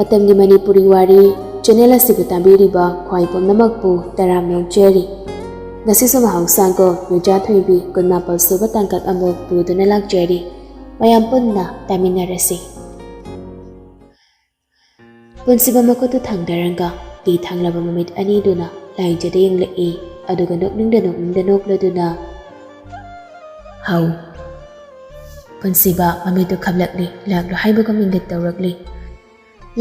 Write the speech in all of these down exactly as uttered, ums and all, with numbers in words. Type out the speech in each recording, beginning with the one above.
ꯃꯇꯝꯒꯤ ꯃꯅꯤꯄꯨꯔꯤ ꯋꯥꯔꯤ ꯆꯦꯅꯦꯜ ꯑꯁꯤꯕꯨ ꯇꯥꯕꯤꯔꯤꯕ ꯈ꯭ꯋꯥꯏ ꯄꯨꯝꯅꯃꯛꯄꯨ ꯇꯔꯥꯝꯅ ꯑꯣꯛꯆꯔꯤ꯫ ꯉꯁꯤꯁꯨ ꯃꯍꯧꯁꯥꯒꯨꯝ ꯅꯨꯖꯥ ꯊꯣꯏꯕꯤ ꯀꯨꯟꯃꯥꯄꯜ ꯁꯨꯕ ꯇꯥꯡꯀꯛ ꯑꯃꯨꯛ ꯄꯨꯗꯨꯅ ꯂꯥꯛꯆꯔꯤ꯫ ꯃꯌꯥꯝ ꯄꯨꯟꯅ ꯇꯥꯃꯤꯟꯅꯔꯁꯤ꯫ ꯄꯨꯟꯁꯤꯕ ꯃꯈꯨꯠꯇꯨ ꯊꯥꯡꯗꯔꯒ ꯇꯤ ꯊꯥꯡꯂꯕ ꯃꯃꯤꯠ ꯑꯅꯤꯗꯨꯅ ꯂꯥꯏꯖꯗ ꯌꯦꯡꯂꯛꯏ꯫ ꯑꯗꯨꯒ ꯅꯣꯛꯅꯤꯡꯗ ꯅꯣꯛꯅꯤꯡꯗ ꯅꯣꯛꯂꯗꯨꯅ, "ꯍꯥꯎ?" ꯄꯨꯟꯁꯤꯕ ꯃꯃꯤꯠꯇꯨ ꯈꯞꯂꯛꯂꯤ, ꯂꯥꯛꯂꯣ ꯍꯥꯏꯕꯒꯨꯝ ꯏꯪꯒꯤꯠ ꯇꯧꯔꯛꯂꯤ꯫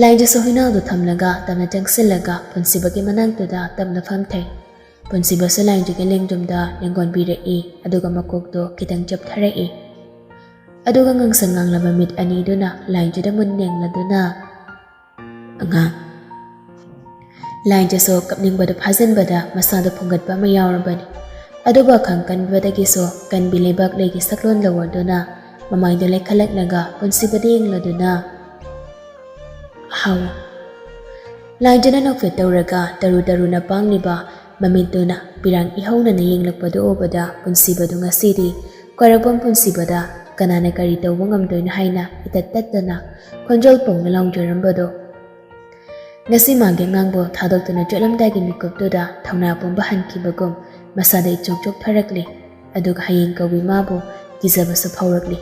ꯂꯥꯏꯖꯁꯨ ꯍꯨꯏꯅꯥꯎꯗꯨ ꯊꯝꯂꯒ ꯇꯞꯅ ꯆꯪꯁꯤꯜꯂꯒ ꯄꯨꯟꯁꯤꯕꯒꯤ ꯃꯅꯥꯛꯇꯨꯗ ꯇꯞꯅ ꯐꯝꯊꯩ꯫ ꯄꯨꯟꯁꯤꯕꯁꯨ ꯂꯥꯏꯖꯒꯤ ꯂꯦꯡꯖꯨꯝꯗ ꯂꯦꯡꯒꯣꯟꯕꯤꯔꯛꯏ, ꯑꯗꯨꯒ ꯃꯀꯣꯛꯇꯣ ꯈꯤꯇꯪ ꯆꯞꯊꯔꯛꯏ꯫ ꯑꯗꯨꯒ ꯉꯥꯡꯁꯪ ꯉꯥꯡꯂꯕ ꯃꯤꯠ ꯑꯅꯤꯗꯨꯅ ꯂꯥꯏꯖꯗ ꯃꯨꯟ ꯌꯦꯡꯂꯗꯨꯅ, "ꯑꯉꯥꯡ?" ꯂꯥꯏꯖꯁꯨ ꯀꯞꯅꯤꯡꯕꯗꯨ ꯐꯥꯖꯤꯟꯕꯗ ꯃꯁꯥꯗ ꯐꯨꯡꯒꯠꯄ ꯑꯃ ꯌꯥꯎꯔꯕꯅꯤ꯫ ꯑꯗꯨꯕꯨ ꯑꯈꯥꯡ ꯀꯟꯕꯗꯒꯤꯁꯨ ꯀꯟꯕꯤ ꯂꯩꯕꯥꯛ ꯂꯩꯒꯤ ꯁꯛꯂꯣꯟ ꯂꯧꯔꯗꯨꯅ ꯃꯃꯥꯏꯗꯨ ꯂꯩꯈꯠꯂꯛꯂꯒ ꯄꯨꯟꯁꯤꯕꯗ ꯌꯦꯡꯂꯗꯨꯅ, "ꯍꯥꯎ?" ꯂꯥꯏꯖꯅ ꯅꯣꯛꯐꯦꯠ ꯇꯧꯔꯒ ꯇꯔꯨ ꯇꯔꯨꯅ ꯄꯥꯡꯂꯤꯕ ꯃꯃꯤꯠꯇꯨꯅ ꯄꯤꯔꯥꯡ ꯏꯍꯧꯅꯅ ꯌꯦꯡꯂꯛꯄꯗꯨ ꯎꯕꯗ ꯄꯨꯟꯁꯤꯕꯗꯨ ꯉꯁꯤꯗꯤ ꯀꯣꯏꯔꯛꯄꯝ ꯄꯨꯟꯁꯤꯕꯗ ꯀꯅꯥꯅ ꯀꯔꯤ ꯇꯧꯕ ꯉꯝꯗꯣꯏꯅꯣ ꯍꯥꯏꯅ ꯏꯇꯠ ꯇꯠꯇꯅ ꯈꯣꯟꯖꯦꯜ ꯄꯧꯅ ꯂꯥꯎꯖꯔꯝꯕꯗꯣ꯫ ꯉꯁꯤ ꯃꯥꯒꯤ ꯑꯉꯥꯡꯕꯨ ꯊꯥꯗꯣꯛꯇꯨꯅ ꯆꯠꯂꯝꯗꯥꯏꯒꯤ ꯃꯤꯀꯨꯞꯇꯨꯗ ꯊꯧꯅꯥ ꯄꯨꯝꯕ ꯍꯟꯈꯤꯕꯒꯨꯝ ꯃꯁꯥꯗ ꯏꯆꯣꯛ ꯆꯣꯛꯊꯔꯛꯂꯤ꯫ ꯑꯗꯨꯒ ꯍꯌꯦꯡ ꯀꯧꯕꯤ ꯃꯥꯕꯨ ꯀꯤꯖꯕꯁꯨ ꯐꯥꯎꯔꯛꯂꯤ꯫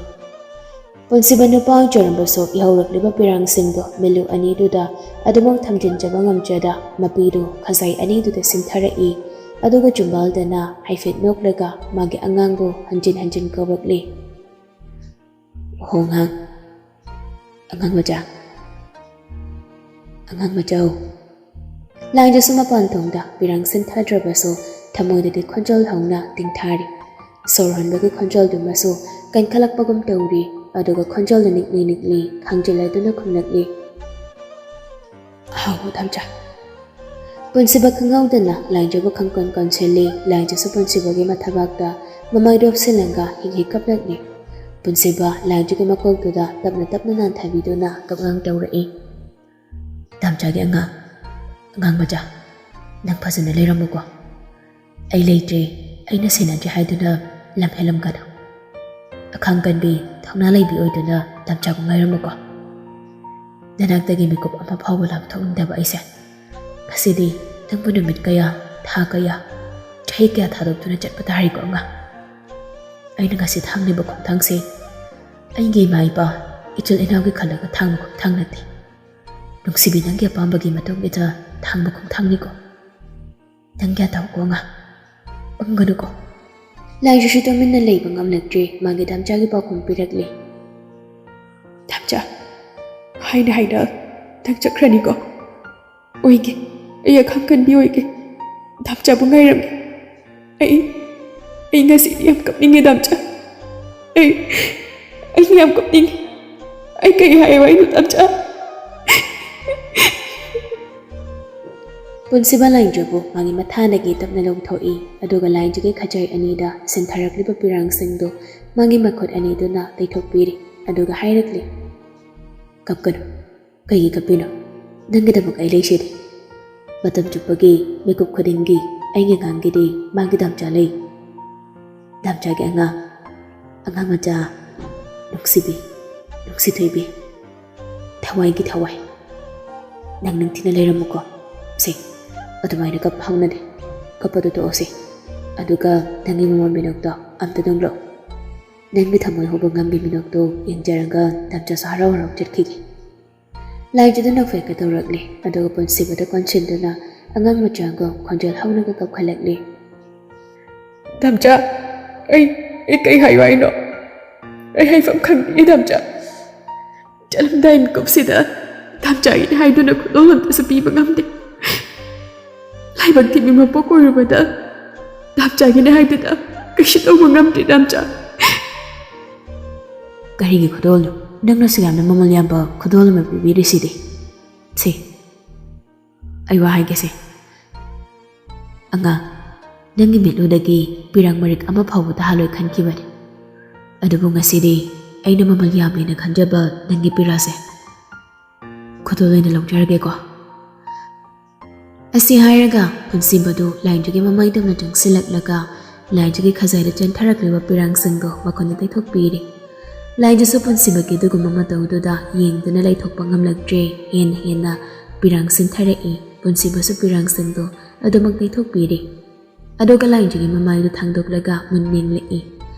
ꯄꯨꯟꯁꯤꯕ ꯅꯨꯄꯥ ꯑꯣꯏꯖꯔꯝꯕꯁꯨ ꯏꯍꯧꯔꯛꯂꯤꯕ ꯄꯤꯔꯥꯡꯁꯤꯡꯗꯣ ꯃꯤꯠꯂꯨ ꯑꯅꯤꯗꯨꯗ ꯑꯗꯨꯃꯛ ꯊꯝꯖꯤꯟꯖꯕ ꯉꯝꯖꯗ ꯃꯄꯤꯗꯨ ꯈꯖꯥꯏ ꯑꯅꯤꯗꯨꯗ ꯁꯤꯡꯊꯔꯛꯏ꯫ ꯑꯗꯨꯒ ꯆꯨꯝꯕꯥꯜꯗꯅ ꯍꯥꯏꯐꯦꯠ ꯅꯣꯛꯂꯒ ꯃꯥꯒꯤ ꯑꯉꯥꯡꯕꯨ ꯍꯟꯖꯤꯟ ꯍꯟꯖꯤꯟ ꯀꯧꯔꯛꯂꯤ꯫ "ꯍꯣ ꯑꯉꯥꯡ, ꯑꯉꯥꯡ ꯃꯆꯥ, ꯑꯉꯥꯡ ꯃꯆꯥ ꯑꯣ꯫" ꯂꯥꯏꯖꯁꯨ ꯃꯄꯥꯟ ꯊꯣꯡꯗ ꯄꯤꯔꯥꯡ ꯁꯤꯟꯊꯗ꯭ꯔꯕꯁꯨ ꯊꯃꯣꯏꯗꯗꯤ ꯈꯣꯟꯖꯦꯜ ꯍꯧꯅ ꯇꯤꯡꯊꯥꯔꯤ꯫ ꯁꯣꯔ ꯍꯣꯟꯕꯒꯤ ꯈꯣꯟꯖꯦꯜꯗꯨꯃꯁꯨ ꯀꯟꯈꯠꯂꯛꯄꯒꯨꯝ ꯇꯧꯔꯤ꯫ ꯑꯗꯨꯒ ꯈꯣꯟꯖꯦꯜꯗꯨ ꯅꯤꯛꯂꯤ ꯅꯤꯛꯂꯤ ꯈꯪꯖꯤꯜꯂꯗꯨꯅ ꯈꯨꯝꯂꯛꯂꯤ, "ꯍꯥꯎ ꯃꯇꯝꯆꯥ꯫" ꯄꯨꯟꯁꯤꯕ ꯈꯪꯍꯧꯗꯅ ꯂꯥꯏꯖꯕꯨ ꯈꯪꯀꯣꯟ ꯀꯣꯟꯁꯤꯜꯂꯤ꯫ ꯂꯥꯏꯖꯁꯨ ꯄꯨꯟꯁꯤꯕꯒꯤ ꯃꯊꯕꯥꯛꯇ ꯃꯃꯥꯏ ꯂꯣꯞꯁꯤꯜꯂꯒ ꯍꯤꯛ ꯍꯤꯛ ꯀꯞꯂꯛꯂꯤ꯫ ꯄꯨꯟꯁꯤꯕ ꯂꯥꯏꯖꯒꯤ ꯃꯀꯣꯛꯇꯨꯗ ꯇꯞꯅ ꯇꯞꯅ ꯅꯥꯟꯊꯕꯤꯗꯨꯅ ꯀꯞꯉꯥꯡ ꯇꯧꯔꯛꯏ, "ꯇꯥꯝꯆꯥꯒꯤ ꯑꯉꯥꯡ, ꯑꯉꯥꯡ ꯃꯆꯥ, ꯅꯪ ꯐꯖꯅ ꯂꯩꯔꯝꯃꯨꯀꯣ꯫ ꯑꯩ ꯂꯩꯇ꯭ꯔꯦ, ꯑꯩꯅ ꯁꯦꯟꯅꯗ꯭ꯔꯦ ꯍꯥꯏꯗꯨꯅ ꯂꯝ ꯍꯦꯜꯂꯝꯒꯅꯨ꯫ ꯑꯈꯥꯡ ꯀꯟꯕꯤ, ꯊꯧꯅꯥ ꯂꯩꯕꯤ ꯑꯣꯏꯗꯨꯅ ꯇꯥꯝꯆꯥꯕꯨ ꯉꯥꯏꯔꯝꯃꯨꯀꯣ꯫" ꯅꯅꯥꯛꯇꯒꯤ ꯃꯤꯀꯨꯞ ꯑꯃ ꯐꯥꯎꯕ ꯂꯥꯞꯊꯣꯛꯅꯤꯡꯗꯕ ꯑꯩꯁꯦ ꯉꯁꯤꯗꯤ ꯅꯪꯕꯨ ꯅꯨꯃꯤꯠ ꯀꯌꯥ, ꯊꯥ ꯀꯌꯥ, ꯆꯍꯤ ꯀꯌꯥ ꯊꯥꯗꯣꯛꯇꯨꯅ ꯆꯠꯄ ꯇꯥꯔꯤꯀꯣ ꯑꯉꯥꯡ? ꯑꯩꯅ ꯉꯁꯤ ꯊꯥꯡꯂꯤꯕ ꯈꯣꯡꯊꯥꯡꯁꯦ ꯑꯩꯒꯤ ꯏꯃꯥ ꯏꯄꯥ, ꯏꯆꯤꯜ ꯏꯅꯥꯎꯒꯤ ꯈꯜꯂꯒ ꯊꯥꯡꯕ ꯈꯣꯡꯊꯥꯡ ꯅꯠꯇꯦ꯫ ꯅꯨꯡꯁꯤꯕꯤ, ꯅꯪꯒꯤ ꯑꯄꯥꯝꯕꯒꯤ ꯃꯇꯨꯡ ꯏꯟꯅ ꯊꯥꯡꯕ ꯈꯣꯡꯊꯥꯡꯅꯤꯀꯣ꯫ ꯅꯪ ꯒ꯭ꯌꯥꯟ ꯇꯥꯎꯀꯣ ꯑꯉꯥꯡ, ꯄꯪꯒꯅꯨꯀꯣ꯫ ꯂꯥꯏꯖꯨꯁꯨ ꯇꯨꯃꯤꯟꯅ ꯂꯩꯕ ꯉꯝꯂꯛꯇ꯭ꯔꯦ꯫ ꯃꯥꯒꯤ ꯗꯥꯝꯆꯥꯒꯤ ꯄꯥꯎꯈꯨꯝ ꯄꯤꯔꯛꯂꯦ꯫ ꯗꯥꯝꯆꯥ, ꯍꯥꯏꯅ ꯍꯥꯏꯅ ꯅꯪ ꯆꯠꯈ꯭ꯔꯅꯤꯀꯣ꯫ ꯑꯣꯏꯒꯦ, ꯑꯩ ꯑꯈꯥꯡ ꯀꯟꯕꯤ ꯑꯣꯏꯒꯦ꯫ ꯗꯥꯝꯆꯥꯕꯨ ꯉꯥꯏꯔꯝꯒꯦ꯫ ꯑꯩ, ꯑꯩ ꯉꯁꯤꯗꯤ ꯌꯥꯝ ꯀꯞꯅꯤꯡꯉꯦ ꯗꯥꯝꯆꯥ꯫ ꯑꯩ, ꯑꯩ ꯌꯥꯝ ꯀꯞꯅꯤꯡꯉꯦ꯫ ꯑꯩ ꯀꯩ ꯍꯥꯏꯌꯣ ꯍꯥꯏꯅꯣ ꯗꯥꯝꯆꯥ? ꯄꯨꯟꯁꯤꯕ ꯂꯥꯏꯟꯗ꯭ꯔꯕꯨ ꯃꯥꯒꯤ ꯃꯊꯥꯗꯒꯤ ꯇꯞꯅ ꯂꯧꯊꯣꯛꯏ, ꯑꯗꯨꯒ ꯂꯥꯏꯟꯗ꯭ꯔꯒꯤ ꯈꯖꯥꯏ ꯑꯅꯤꯗ ꯁꯤꯟꯊꯔꯛꯂꯤꯕ ꯄꯤꯔꯥꯡꯁꯤꯡꯗꯨ ꯃꯥꯒꯤ ꯃꯈꯨꯠ ꯑꯅꯤꯗꯨꯅ ꯇꯩꯊꯣꯛꯄꯤꯔꯤ, ꯑꯗꯨꯒ ꯍꯥꯏꯔꯛꯂꯤ, "ꯀꯞꯀꯅꯨ, ꯀꯩꯒꯤ ꯀꯞꯄꯤꯅꯣ? ꯅꯪꯒꯤꯗꯃꯛ ꯑꯩ ꯂꯩꯁꯤꯗꯤ꯫ ꯃꯇꯝ ꯆꯨꯞꯄꯒꯤ ꯃꯤꯀꯨꯞ ꯈꯨꯗꯤꯡꯒꯤ ꯑꯩꯒꯤ ꯑꯉꯥꯡꯒꯤꯗꯤ ꯃꯥꯒꯤ ꯗꯥꯝꯆꯥ ꯂꯩ꯫ ꯗꯥꯝꯆꯥꯒꯤ ꯑꯉꯥꯡ, ꯑꯉꯥꯡ ꯃꯆꯥ, ꯅꯨꯡꯁꯤꯕꯤ, ꯅꯨꯡꯁꯤ ꯊꯣꯏꯕꯤ, ꯊꯋꯥꯏꯒꯤ ꯊꯋꯥꯏ꯫ ꯅꯪ ꯅꯤꯡꯊꯤꯅ ꯂꯩꯔꯝꯃꯨꯀꯣ꯫ ꯁꯦ, ꯑꯗꯨꯃꯥꯏꯅ ꯀꯞꯄ ꯍꯧꯅꯗꯦ꯫ ꯀꯞꯄꯗꯨ ꯇꯣꯛꯑꯣꯁꯦ꯫ ꯑꯗꯨꯒ ꯅꯪꯒꯤ ꯃꯃꯣꯟ ꯃꯤꯅꯣꯛꯇꯣ ꯑꯝꯇ ꯅꯣꯛꯂꯛꯑꯣ꯫ ꯅꯪꯒꯤ ꯊꯃꯣꯏ ꯍꯨꯕ ꯉꯝꯕꯤ ꯃꯤꯅꯣꯛꯇꯣ ꯌꯦꯡꯖꯔꯒ ꯗꯥꯝꯆꯥꯁꯨ ꯍꯔꯥꯎ ꯍꯔꯥꯎ ꯆꯠꯈꯤꯒꯦ꯫" ꯂꯥꯏꯖꯗꯨꯅ ꯐꯦꯛꯀ ꯇꯧꯔꯛꯂꯦ, ꯑꯗꯨꯒ ꯄꯨꯟꯁꯤꯕꯗ ꯀꯣꯟꯁꯤꯟꯗꯨꯅ ꯑꯉꯥꯡ ꯃꯆꯥꯒ ꯈꯣꯟꯖꯦꯜ ꯍꯧꯅꯒ ꯀꯞꯈꯠꯂꯛꯂꯦ꯫ "ꯗꯥꯝꯆꯥ, ꯑꯩ, ꯑꯩ ꯀꯩ ꯍꯥꯏꯌꯨ ꯍꯥꯏꯅꯣ? ꯑꯩ ꯍꯥꯏꯐꯝ ꯈꯪꯗꯦ ꯗꯥꯝꯆꯥ꯫ ꯆꯠꯂꯝꯗꯥꯏ ꯃꯤꯀꯨꯞꯁꯤꯗ ꯗꯥꯝꯆꯥꯒꯤꯅꯦ ꯍꯥꯏꯗꯨꯅ ꯈꯨꯗꯣꯜ ꯑꯝꯇꯁꯨ ꯄꯤꯕ ꯉꯝꯗꯦ꯫ ꯂꯥꯏꯕꯛ ꯊꯤꯕꯤ ꯃꯄꯣꯛ ꯑꯣꯏꯔꯨꯕꯗ ꯗꯥꯝꯆꯥꯒꯤꯅꯦ ꯍꯥꯏꯗꯨꯅ ꯀꯩꯁꯨ ꯇꯧꯕ ꯉꯝꯗꯦ ꯗꯥꯝꯆꯥ꯫" "ꯀꯔꯤꯒꯤ ꯈꯨꯗꯣꯜꯅꯣ? ꯅꯪꯅꯁꯨ ꯌꯥꯝꯅ ꯃꯃꯜ ꯌꯥꯝꯕ ꯈꯨꯗꯣꯜ ꯑꯃ ꯄꯤꯕꯤꯔꯤꯁꯤꯗꯤ꯫ ꯁꯦ, ꯑꯩ ꯋꯥ ꯍꯥꯏꯒꯦꯁꯦ꯫ ꯑꯉꯥꯡ, ꯅꯪꯒꯤ ꯃꯤꯠꯂꯨꯗꯒꯤ ꯄꯤꯔꯥꯡ ꯃꯔꯤꯛ ꯑꯃ ꯐꯥꯎꯕ ꯇꯥꯍꯜꯂꯣꯏ ꯈꯟꯈꯤꯕꯅꯤ꯫ ꯑꯗꯨꯕꯨ ꯉꯁꯤꯗꯤ ꯑꯩꯅ ꯃꯃꯜ ꯌꯥꯝꯃꯦꯅ ꯈꯟꯖꯕ ꯅꯪꯒꯤ ꯄꯤꯔꯥꯁꯦ ꯈꯨꯗꯣꯜ ꯑꯣꯏꯅ ꯂꯧꯖꯔꯒꯦꯀꯣ꯫" ꯑꯁꯤ ꯍꯥꯏꯔꯒ ꯄꯨꯟꯁꯤꯕꯗꯨ ꯂꯥꯏꯟꯗ꯭ꯔꯒꯤ ꯃꯃꯥꯏꯗꯧꯅ ꯆꯪꯁꯤꯜꯂꯛꯂꯒ ꯂꯥꯏꯟꯗ꯭ꯔꯒꯤ ꯈꯖꯥꯏꯗ ꯆꯦꯟꯊꯔꯛꯂꯤꯕ ꯄꯤꯔꯥꯡꯁꯤꯡꯗꯨ ꯃꯈꯨꯠꯅ ꯇꯩꯊꯣꯛꯄꯤꯔꯤ꯫ ꯂꯥꯏꯖꯁꯨ ꯄꯨꯟꯁꯤꯕꯒꯤ ꯑꯗꯨꯒꯨꯝꯕ ꯃꯇꯧꯗꯨꯗ ꯌꯦꯡꯗꯨꯅ ꯂꯩꯊꯣꯛꯄ ꯉꯝꯂꯛꯇ꯭ꯔꯦ꯫ ꯍꯦꯟꯅ ꯍꯦꯟꯅ ꯄꯤꯔꯥꯡ ꯁꯤꯟꯊꯔꯛꯏ꯫ ꯄꯨꯟꯁꯤꯕꯁꯨ ꯄꯤꯔꯥꯡꯁꯤꯡꯗꯣ ꯑꯗꯨꯃꯛ ꯇꯩꯊꯣꯛꯄꯤꯔꯦ꯫ ꯑꯗꯨꯒ ꯂꯥꯏꯖꯒꯤ ꯃꯃꯥꯏꯗꯨ ꯊꯥꯡꯗꯣꯛꯂꯒ ꯃꯨꯟ ꯌꯦꯡꯂꯛꯏ꯫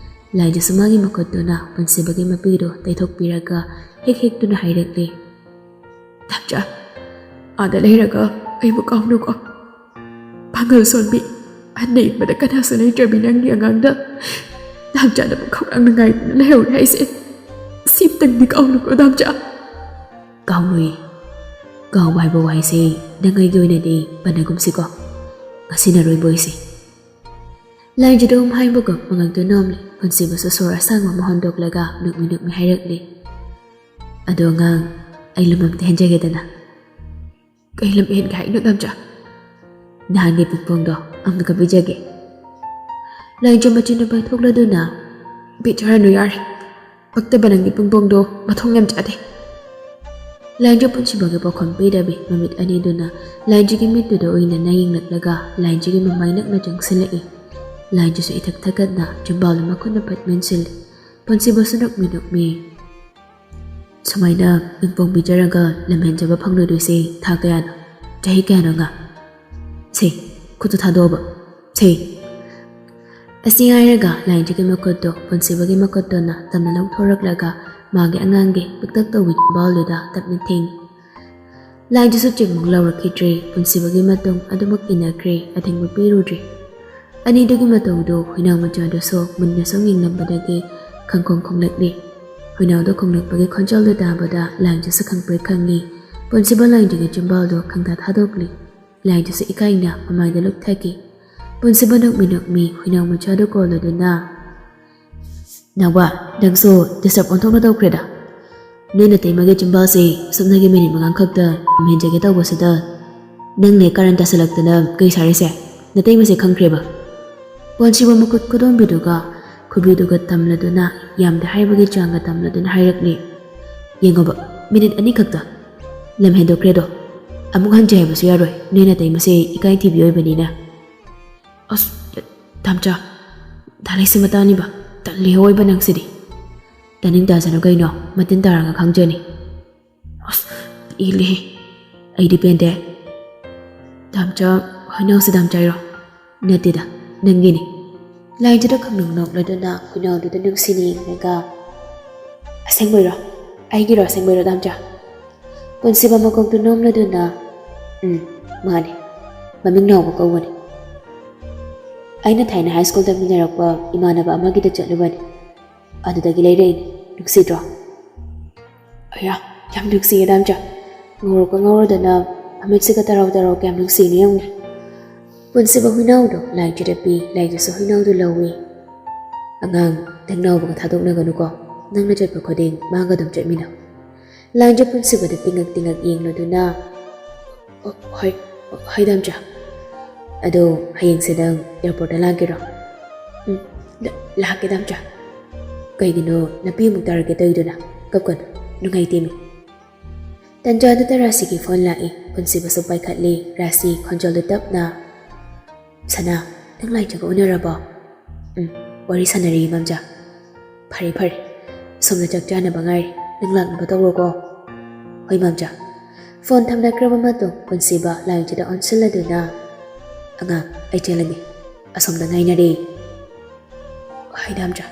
ꯂꯥꯏꯖꯁꯨ ꯃꯥꯒꯤ ꯃꯈꯨꯠꯇꯨꯅ ꯄꯨꯟꯁꯤꯕꯒꯤ ꯃꯄꯤꯗꯨ ꯇꯩꯊꯣꯛꯄꯤꯔꯒ ꯍꯦꯛ ꯍꯦꯛꯇꯨꯅ ꯍꯥꯏꯔꯛꯂꯤ, "ꯇꯥꯝꯆꯥ, ꯑꯥꯗ ꯂꯩꯔꯒ ꯑꯩꯕꯨ ꯀꯥꯎꯅꯨꯀꯣ꯫ ꯄꯥꯡꯒꯜ ꯁꯣꯟꯕꯤ, ꯑꯍꯟ ꯅꯌꯨꯝꯕꯗ ꯀꯅꯥꯁꯨ ꯂꯩꯇ꯭ꯔꯕꯤ ꯅꯪꯒꯤ ꯑꯉꯥꯡꯗ ꯇꯥꯝꯆꯥꯅ ꯄꯨꯡꯈꯧꯔꯥꯡꯅ ꯉꯥꯏꯗꯨꯅ ꯂꯩꯍꯧꯔꯦ ꯍꯥꯏꯁꯦ꯫ ꯁꯤꯝꯇꯪꯗꯤ ꯀꯥꯎꯅꯨꯀꯣ ꯇꯥꯝꯆꯥ꯫" "ꯀꯥꯎꯔꯣꯏ꯫ ꯀꯥꯎꯕ ꯍꯥꯏꯕ ꯋꯥꯍꯩꯁꯦ ꯅꯪ ꯑꯩꯒꯤ ꯑꯣꯏꯅꯗꯤ ꯄꯟꯅꯒꯨꯝꯁꯤꯀꯣ꯫ ꯉꯁꯤꯅ ꯑꯔꯣꯏꯕ ꯑꯣꯏꯁꯤ꯫" ꯂꯥꯏꯖꯗ ꯎꯝ ꯍꯥꯏꯕꯒꯨꯝ ꯃꯉꯛꯇꯨ ꯅꯣꯝꯂꯤ꯫ ꯄꯨꯟꯁꯤꯕꯁꯨ ꯁꯣꯔ ꯑꯁꯥꯡꯕ ꯑꯃ ꯍꯣꯟꯗꯣꯛꯂꯒ ꯅꯣꯛꯃꯤ ꯅꯣꯛꯃꯤ ꯍꯥꯏꯔꯛꯂꯤ, "ꯑꯗꯣ ꯑꯉꯥꯡ, ꯑꯩ ꯂꯨꯝ ꯑꯝꯇ ꯍꯦꯟꯖꯒꯦꯗꯅ꯫" "ꯀꯩ ꯂꯝ ꯍꯦꯟꯒꯦ ꯍꯥꯏꯅꯣ ꯇꯥꯝꯆꯥ?" "ꯅꯍꯥꯟꯒꯤ ꯄꯤꯡꯄꯣꯡꯗꯣ ꯑꯃꯨꯛꯀ ꯄꯤꯖꯒꯦ꯫" ꯂꯥꯏꯖ ꯃꯆꯤꯟꯗꯨ ꯄꯥꯏꯊꯣꯛꯂꯗꯨꯅ, "ꯄꯤꯖꯔꯅꯨ ꯌꯥꯔꯦ꯫ ꯄꯛꯇꯕ ꯅꯪꯒꯤ ꯄꯤꯡꯄꯣꯡꯗꯣ ꯃꯊꯣꯡ ꯌꯥꯝ ꯆꯥꯗꯦ꯫" ꯂꯥꯏꯖ ꯄꯨꯟꯁꯤꯕꯒꯤ ꯄꯥꯎꯈꯨꯝ ꯄꯤꯗꯕꯤ ꯃꯃꯤꯠ ꯑꯅꯤꯗꯨꯅ ꯂꯥꯏꯖꯒꯤ ꯃꯤꯠꯇꯨꯗ ꯑꯣꯏꯅꯅ ꯌꯦꯡꯂꯛꯂꯒ ꯂꯥꯏꯖꯒꯤ ꯃꯃꯥꯏ ꯅꯛꯅ ꯆꯪꯁꯤꯜꯂꯛꯏ꯫ ꯂꯥꯏꯖꯁꯨ ꯏꯊꯛ ꯊꯛꯀꯠꯅ ꯆꯤꯝꯕꯥꯜꯗ ꯃꯈꯨꯠꯅ ꯄꯠ ꯃꯦꯟꯁꯤꯜꯂꯤ꯫ ꯄꯨꯟꯁꯤꯕꯁꯨ ꯅꯣꯛꯃꯤ ꯅꯣꯛꯃꯤ, "ꯁꯨꯃꯥꯏꯅ ꯄꯤꯡꯄꯣꯡ ꯄꯤꯖꯔꯒ ꯂꯝꯍꯦꯟꯖꯕ ꯐꯪꯂꯣꯏꯗꯣꯏꯁꯦ ꯊꯥ ꯀꯌꯥꯅꯣ? ꯆꯍꯤ ꯀꯌꯥꯅꯣ ꯉꯥ? ꯁꯦ, ꯈꯨꯠꯇꯨ ꯊꯥꯗꯣꯛꯑꯣꯕ꯫ ꯁꯦ꯫" ꯑꯁꯤ ꯍꯥꯏꯔꯒ ꯂꯥꯏꯖꯒꯤ ꯃꯈꯨꯠꯇꯣ ꯄꯨꯟꯁꯤꯕꯒꯤ ꯃꯈꯨꯠꯇꯨꯅ ꯇꯞꯅ ꯂꯧꯊꯣꯔꯛꯂꯒ ꯃꯥꯒꯤ ꯑꯉꯥꯡꯒꯤ ꯄꯤꯛꯇꯛ ꯇꯧꯕ ꯆꯤꯝꯕꯥꯜꯗꯨꯗ ꯇꯞꯅ ꯊꯦꯡꯉꯤ꯫ ꯂꯥꯏꯖꯁꯨ ꯆꯤꯡꯃꯨꯛ ꯂꯥꯎꯔꯛꯈꯤꯗ꯭ꯔꯦ꯫ ꯄꯨꯟꯁꯤꯕꯒꯤ ꯃꯇꯨꯡ ꯑꯗꯨꯃꯛ ꯏꯟꯅꯈ꯭ꯔꯦ꯫ ꯑꯊꯤꯡꯕ ꯄꯤꯔꯨꯗ꯭ꯔꯦ꯫ ꯑꯅꯤꯗꯨꯒꯤ ꯃꯇꯧꯗꯨ ꯍꯨꯏꯅꯥꯎ ꯃꯆꯥꯗꯨꯁꯨ ꯃꯨꯟꯅ ꯁꯨꯝ ꯌꯦꯡꯂꯝꯕꯗꯒꯤ ꯈꯪꯈꯣꯡ ꯈꯣꯡꯂꯛꯂꯤ꯫ ꯍꯨꯏꯅꯥꯎꯗ ꯈꯣꯡꯂꯛꯄꯒꯤ ꯈꯣꯟꯖꯦꯜꯗꯨ ꯇꯥꯕꯗ ꯂꯥꯏꯖꯁꯨ ꯈꯪꯄ꯭ꯔꯦꯛ ꯈꯪꯉꯤ꯫ ꯄꯨꯟꯁꯤꯕ ꯂꯥꯏꯖꯒꯤ ꯆꯤꯝꯕꯥꯜꯗꯨ ꯈꯪꯊꯥ ꯊꯥꯗꯣꯛꯂꯤ꯫ ꯂꯥꯏꯖꯁꯨ ꯏꯀꯥꯏꯅ ꯃꯃꯥꯏꯗ ꯂꯨꯞꯊꯈꯤ꯫ ꯄꯨꯟꯁꯤꯕ ꯅꯣꯛꯃꯤ ꯅꯣꯛꯃꯤ ꯍꯨꯏꯅꯥꯎ ꯃꯆꯥꯗꯨ ꯀꯣꯜꯂꯗꯨꯅ, "ꯅꯥꯎꯕ, ꯅꯪꯁꯨ ꯗꯤꯁꯇꯔꯕ ꯑꯣꯟꯊꯣꯛꯅ ꯇꯧꯈ꯭ꯔꯦꯗ꯫ ꯅꯣꯏ ꯅꯇꯩꯃꯒꯤ ꯆꯤꯝꯕꯥꯜꯁꯦ ꯁꯨꯞꯅꯒꯤ ꯃꯤꯅꯤꯠ ꯃꯉꯥ ꯈꯛꯇ ꯂꯝꯍꯦꯟꯖꯒꯦ ꯇꯧꯕꯁꯤꯗ ꯅꯪꯅꯦ ꯀꯔꯟ ꯇꯥꯁꯜꯂꯛꯇꯅ ꯀꯩ ꯁꯥꯔꯤꯁꯦ? ꯅꯇꯩꯃꯁꯦ ꯈꯪꯈ꯭ꯔꯦꯕ?" ꯄꯨꯟꯁꯤꯕ ꯃꯈꯨꯠ ꯈꯨꯗꯣꯝꯕꯤꯗꯨꯒ ꯈꯨꯕꯤꯗꯨꯒ ꯇꯝꯂꯗꯨꯅ, ꯌꯥꯝꯗꯦ ꯍꯥꯏꯕꯒꯤ ꯆꯥꯡꯒ ꯇꯝꯂꯗꯨꯅ ꯍꯥꯏꯔꯛꯂꯤ, "ꯌꯦꯡꯉꯣꯕ, ꯃꯤꯅꯤꯠ ꯑꯅꯤ ꯈꯛꯇ ꯂꯝ ꯍꯦꯟꯗꯣꯛꯈ꯭ꯔꯦꯗꯣ꯫ ꯑꯃꯨꯛ ꯍꯟꯖꯦ ꯍꯥꯏꯕꯁꯨ ꯌꯥꯔꯣꯏ, ꯅꯣꯏ ꯅꯇꯩꯃꯁꯦ ꯏꯀꯥꯏ ꯊꯤꯕꯤ ꯑꯣꯏꯕꯅꯤꯅ꯫" "ꯑꯁ, ꯇꯥꯝꯆꯥ, ꯗꯥ ꯂꯩꯁꯤꯃꯇꯥꯅꯤꯕ, ꯇꯜꯂꯤ ꯑꯣꯏꯕ ꯅꯪꯁꯤꯗꯤ꯫" ꯇꯥꯅꯤꯡ ꯇꯥꯁꯅꯨ ꯀꯩꯅꯣ, ꯃꯇꯤꯟ ꯇꯥꯔꯒ ꯈꯪꯖꯅꯤ꯫ ꯑꯁ, ꯏꯜꯂꯤꯍꯦ꯫ ꯑꯩꯗꯤ ꯄꯦꯟꯗꯦ꯫ ꯗꯥꯝꯆꯥ, ꯍꯩꯅꯧꯁꯦ ꯗꯥꯝꯆꯥꯏꯔꯣ? ꯅꯠꯇꯦꯗ, ꯅꯪꯒꯤꯅꯤ꯫ ꯂꯥꯏꯖꯗ ꯈꯪꯅꯣꯛ ꯅꯣꯛꯂꯗꯨꯅ ꯈꯨꯅꯥꯎꯗꯨꯗ ꯅꯨꯡꯁꯤꯅ ꯌꯦꯡꯂꯒ, "ꯑꯁꯦꯡꯕꯩꯔꯣ? ꯑꯩꯒꯤꯔꯣ ꯑꯁꯦꯡꯕꯩꯔꯣ, ꯗꯥꯝꯆꯥ?" ꯄꯨꯟꯁꯤꯕ ꯃꯀꯣꯛꯇꯨ ꯅꯣꯝꯂꯗꯨꯅ, "ꯎꯝ, ꯃꯥꯅꯤ꯫ ꯃꯃꯤꯡ ꯅꯥꯎꯕ ꯀꯧꯕꯅꯤ꯫ ꯑꯩꯅ ꯊꯥꯏꯅ ꯍꯥꯏ ꯁ꯭ꯀꯨꯜ ꯇꯝꯃꯤꯟꯅꯔꯛꯄ ꯏꯃꯥꯟꯅꯕ ꯑꯃꯒꯤꯗ ꯆꯠꯂꯨꯕꯅꯤ꯫ ꯑꯗꯨꯗꯒꯤ ꯂꯩꯔꯛꯏꯅꯤ꯫ ꯅꯨꯡꯁꯤꯗ꯭ꯔꯣ?" "ꯑꯌꯥ, ꯌꯥꯝ ꯅꯨꯡꯁꯤꯌꯦ, ꯗꯥꯝꯆꯥ꯫ ꯉꯧꯔꯣꯛꯀ ꯉꯧꯔꯗꯅ ꯃꯃꯤꯠꯁꯤꯒ ꯇꯔꯥꯎ ꯇꯔꯥꯎ ꯀꯌꯥꯝ ꯅꯨꯡꯁꯤꯅ ꯌꯦꯡꯉꯨꯅꯦ꯫" ꯄꯨꯟꯁꯤꯕ ꯍꯨꯏꯅꯥꯎꯗꯣ ꯂꯥꯏꯖꯗ ꯄꯤ, ꯂꯥꯏꯖꯁꯨ ꯍꯨꯏꯅꯥꯎꯗꯣ ꯂꯧꯏ꯫ "ꯑꯉꯥꯡ, ꯅꯪ ꯅꯥꯎꯕꯒ ꯊꯥꯗꯣꯛꯅꯒꯅꯨꯀꯣ꯫ ꯅꯪꯅ ꯆꯠꯄ ꯈꯨꯗꯤꯡ ꯃꯥꯒ ꯑꯗꯨꯝ ꯆꯠꯃꯤꯟꯅꯧ꯫" ꯂꯥꯏꯖ ꯄꯨꯟꯁꯤꯕꯗ ꯇꯤꯡꯉꯛ ꯇꯤꯡꯉꯛ ꯌꯦꯡꯂꯗꯨꯅ, "ꯑꯣ, ꯍꯣꯏ, ꯍꯣꯏ, ꯗꯥꯝꯆꯥ꯫ ꯑꯗꯣ ꯍꯌꯦꯡꯁꯦ ꯅꯪ ꯑꯦꯌꯥꯔꯄꯣꯔꯠꯇ ꯂꯥꯛꯀꯦꯔꯣ?" "ꯎꯝ, ꯂꯥ-, ꯂꯥꯛꯀꯦ, ꯗꯥꯝꯆꯥ꯫" "ꯀꯩꯒꯤꯅꯣ ꯅꯄꯤ ꯑꯃꯨꯛ ꯇꯥꯔꯒꯦ ꯇꯧꯔꯤꯗꯨꯅ? ꯀꯞꯀꯅꯨ, ꯅꯨꯡꯉꯥꯏꯇꯦꯃꯤ꯫" ꯇꯟꯖꯥꯗꯨꯗ ꯔꯥꯁꯤꯒꯤ ꯐꯣꯟ ꯂꯥꯛꯏ꯫ ꯄꯨꯟꯁꯤꯕꯁꯨ ꯄꯥꯏꯈꯠꯂꯤ꯫ ꯔꯥꯁꯤ ꯈꯣꯟꯖꯦꯜꯗꯨ ꯇꯞꯅ, "ꯁꯅꯥ, ꯅꯪ ꯂꯥꯏꯖꯒ ꯎꯅꯔꯕꯣ?" "ꯎꯝ, ꯋꯥꯔꯤ ꯁꯥꯟꯅꯔꯤ, ꯃꯝꯆꯥ꯫" "ꯐꯔꯦ, ꯐꯔꯦ꯫ ꯁꯣꯝꯗ ꯆꯥꯛ ꯆꯥꯅꯕ ꯉꯥꯏꯔꯤ꯫ ꯅꯪ ꯂꯥꯛꯅꯕ ꯇꯧꯔꯣꯀꯣ꯫" "ꯍꯣꯏ, ꯃꯝꯆꯥ꯫" ꯐꯣꯟ ꯊꯝꯅꯈ꯭ꯔꯕ ꯃꯇꯨꯡ ꯄꯨꯟꯁꯤꯕ ꯂꯥꯏꯖꯗ ꯑꯣꯟꯁꯤꯜꯂꯗꯨꯅ, "ꯑꯉꯥꯡ, ꯑꯩ ꯆꯦꯜꯂꯒꯦ꯫ ꯑꯁꯣꯝꯗ ꯉꯥꯏꯅꯔꯤ꯫" "ꯍꯣꯏ, ꯗꯥꯝꯆꯥ꯫"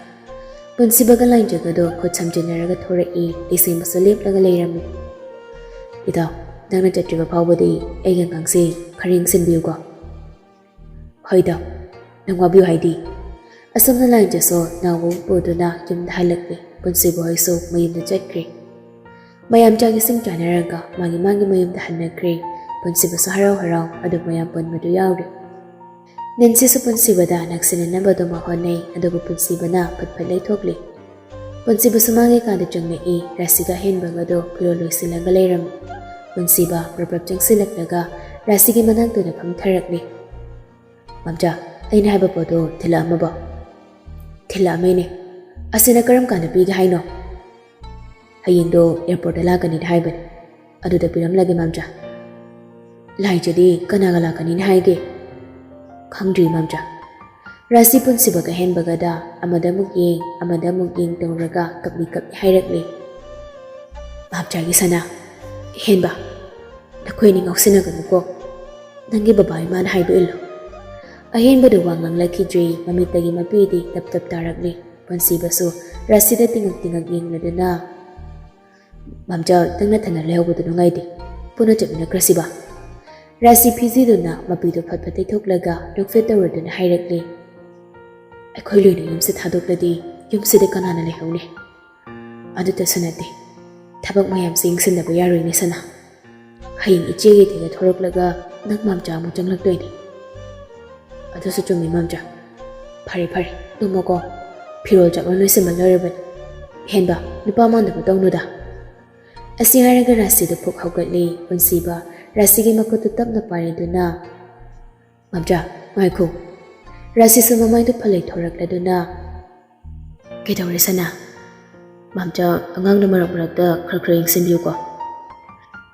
ꯄꯨꯟꯁꯤꯕꯒ ꯂꯥꯏꯖꯒꯗꯣ ꯈꯨꯠ ꯁꯝꯖꯤꯟꯅꯔꯒ ꯊꯣꯔꯛꯏ꯫ ꯂꯩꯁꯦꯝꯕꯁꯨ ꯂꯦꯞꯂꯒ ꯂꯩꯔꯝꯃꯤ꯫ "ꯏꯇꯥꯎ, ꯅꯪꯅ ꯆꯠꯇ꯭ꯔꯤꯕ ꯐꯥꯎꯕꯗꯤ ꯑꯩꯒꯤ ꯑꯉꯥꯡꯁꯦ ꯈꯔ ꯌꯦꯡꯁꯤꯟꯕꯤꯌꯨꯀꯣ꯫" "ꯍꯣꯏ, ꯏꯇꯥꯎ, ꯅꯪ ꯋꯥꯕꯤꯌꯨ ꯍꯥꯏꯗꯤ꯫" ꯑꯁꯨꯝꯅ ꯂꯥꯏꯖꯁꯨ ꯅꯥꯎꯕꯕꯨ ꯄꯨꯗꯨꯅ ꯌꯨꯝꯗ ꯍꯜꯂꯛꯂꯦ꯫ ꯄꯨꯟꯁꯤꯕ ꯍꯣꯏꯁꯨ ꯃꯌꯨꯝꯗ ꯆꯠꯈ꯭ꯔꯦ꯫ ꯃꯌꯥꯝ ꯆꯥꯛ ꯏꯁꯤꯡ ꯆꯥꯅꯔꯒ ꯃꯥꯒꯤ ꯃꯥꯒꯤ ꯃꯌꯨꯝꯗ ꯍꯟꯅꯈ꯭ꯔꯦ꯫ ꯄꯨꯟꯁꯤꯕꯁꯨ ꯍꯔꯥꯎ ꯍꯔꯥꯎ ꯑꯗꯨ ꯃꯌꯥꯝ ꯄꯨꯟꯕꯗꯨ ꯌꯥꯎꯔꯦ꯫ ꯅꯦꯟꯁꯤꯁꯨ ꯄꯨꯟꯁꯤꯕꯗ ꯅꯛꯁꯤꯟꯅꯅꯕ ꯑꯗꯨꯃꯛ ꯍꯣꯠꯅꯩ, ꯑꯗꯨꯕꯨ ꯄꯨꯟꯁꯤꯕꯅ ꯐꯠ ꯐꯠ ꯂꯩꯊꯣꯛꯂꯤ꯫ ꯄꯨꯟꯁꯤꯕꯁꯨ ꯃꯥꯒꯤ ꯀꯥꯗ ꯆꯪꯂꯛꯏ꯫ ꯔꯥꯁꯤꯒ ꯑꯍꯦꯟꯕꯒꯗꯣ ꯐꯤꯔꯣꯜ ꯂꯣꯏꯁꯤꯜꯂꯒ ꯂꯩꯔꯝꯃꯤ꯫ ꯄꯨꯟꯁꯤꯕ ꯄ꯭ꯔꯞ ꯄ꯭ꯔꯞ ꯆꯪꯁꯤꯜꯂꯛꯂꯒ ꯔꯥꯁꯤꯒꯤ ꯃꯅꯥꯛꯇꯨꯗ ꯐꯝꯊꯔꯛꯂꯤ꯫ "ꯃꯝꯆꯥ, ꯑꯩꯅ ꯍꯥꯏꯕ ꯄꯣꯠꯇꯣ ꯊꯤꯜꯂꯛꯑꯝꯃꯕꯣ?" "ꯊꯤꯜꯂꯛꯑꯝꯃꯦꯅꯦ꯫ ꯑꯁꯤꯅ ꯀꯔꯝ ꯀꯥꯟꯗ ꯄꯤꯒꯦ ꯍꯥꯏꯅꯣ?" "ꯍꯌꯦꯡꯗꯣ ꯑꯦꯌꯥꯔꯄꯣꯔꯠꯇ ꯂꯥꯛꯀꯅꯤꯗꯤ ꯍꯥꯏꯕꯅꯤ꯫ ꯑꯗꯨꯗ ꯄꯤꯔꯝꯂꯒꯦ, ꯃꯝꯆꯥ꯫" "ꯂꯥꯏꯖꯗꯤ ꯀꯅꯥꯒ ꯂꯥꯛꯀꯅꯤꯅ ꯍꯥꯏꯒꯦ?" "ꯈꯪꯗ꯭ꯔꯤ, ꯃꯝꯆꯥ꯫ ꯔꯥꯁꯤ ꯄꯨꯟꯁꯤꯕꯒ ꯍꯦꯟꯕꯒꯗ ꯑꯃꯗ ꯑꯃꯨꯛ ꯌꯦꯡ, ꯑꯃꯗ ꯑꯃꯨꯛ ꯌꯦꯡ ꯇꯧꯔꯒ ꯀꯞꯂꯤ ꯀꯞꯂꯤ ꯍꯥꯏꯔꯛꯂꯤ꯫ "ꯃꯥꯝꯆꯥꯒꯤ ꯁꯅꯥ, ꯍꯦꯟꯕ, ꯅꯈꯣꯏ ꯑꯅꯤ ꯉꯥꯎꯁꯤꯟꯅꯒꯅꯨꯀꯣ꯫ ꯅꯪꯒꯤ ꯕꯕꯥ ꯏꯃꯥꯅ ꯍꯥꯏꯕ ꯏꯜꯂꯨ꯫" ꯑꯍꯦꯟꯕꯗꯨ ꯋꯥ ꯉꯥꯡꯂꯛꯈꯤꯗ꯭ꯔꯤ꯫ ꯃꯃꯤꯠꯇꯒꯤ ꯃꯄꯤꯗꯤ ꯇꯞ ꯇꯞ ꯇꯥꯔꯛꯂꯤ꯫ ꯄꯨꯟꯁꯤꯕꯁꯨ ꯔꯥꯁꯤꯗ ꯇꯤꯉꯛ ꯇꯤꯉꯛ ꯌꯦꯡꯂꯗꯨꯅ, "ꯃꯥꯝꯆꯥ, ꯅꯪ ꯅꯊꯟꯅ ꯂꯩꯍꯧꯕꯗꯨ ꯅꯨꯡꯉꯥꯏꯇꯦ꯫ ꯄꯨꯟꯅ ꯆꯠꯃꯤꯟꯅꯈ꯭ꯔꯁꯤꯕ?" ꯔꯥꯁꯤ ꯐꯤꯖꯤꯗꯨꯅ ꯃꯄꯤꯗꯨ ꯐꯠ ꯐꯠ ꯇꯩꯊꯣꯛꯂꯒ ꯅꯣꯛꯐꯦꯠ ꯇꯧꯔꯗꯨꯅ ꯍꯥꯏꯔꯛꯂꯤ꯫ "ꯑꯩꯈꯣꯏ ꯂꯣꯏꯅ ꯌꯨꯝꯁꯦ ꯊꯥꯗꯣꯛꯂꯗꯤ ꯌꯨꯝꯁꯤꯗ ꯀꯅꯥꯅ ꯂꯩꯍꯧꯅꯤ? ꯑꯗꯨꯇꯁꯨ ꯅꯠꯇꯦ, ꯊꯕꯛ ꯃꯌꯥꯝꯁꯦ ꯌꯦꯡꯁꯤꯟꯗꯕ ꯌꯥꯔꯣꯏꯅꯦ ꯁꯅꯥ꯫ ꯍꯌꯦꯡ ꯏꯆꯦꯒꯤ ꯏꯊꯩꯗ ꯊꯣꯔꯛꯂꯒ ꯅꯪ ꯃꯥꯝꯆꯥ ꯑꯃꯨꯛ ꯆꯪꯂꯛꯇꯣꯏꯅꯦ꯫" "ꯑꯗꯨꯁꯨ ꯆꯨꯝꯃꯤ ꯃꯥꯝꯆꯥ꯫ ꯐꯔꯦ ꯐꯔꯦ, ꯇꯨꯝꯃꯣꯀꯣ꯫ ꯐꯤꯔꯣꯜ ꯆꯥꯛꯂꯣꯟ ꯂꯣꯏꯁꯤꯟꯕ ꯂꯣꯏꯔꯕꯅꯤ꯫ ꯍꯦꯟꯕ, ꯅꯨꯄꯥ ꯃꯥꯟꯗꯕ ꯇꯧꯅꯨꯗ꯫" ꯑꯁꯤ ꯍꯥꯏꯔꯒ ꯔꯥꯁꯤꯗꯨ ꯐꯨꯛ ꯍꯧꯒꯠꯂꯤ꯫ ꯄꯨꯟꯁꯤꯕ ꯔꯥꯁꯤꯒꯤ ꯃꯈꯨꯠꯇꯨ ꯇꯞꯅ ꯄꯥꯏꯔꯗꯨꯅ, "ꯃꯥꯝꯆꯥ, ꯉꯥꯏꯈꯣ꯫" ꯔꯥꯁꯤꯁꯨ ꯃꯃꯥꯏꯗꯨ ꯐꯜꯂꯩ ꯊꯣꯔꯛꯂꯗꯨꯅ, "ꯀꯩꯗꯧꯔꯦ ꯁꯅꯥ?" "ꯃꯥꯝꯆꯥ, ꯑꯉꯥꯡꯅ ꯃꯔꯛ ꯃꯔꯛꯇ ꯈꯔ ꯈꯔ ꯌꯦꯡꯁꯤꯟꯕꯤꯌꯨꯀꯣ꯫"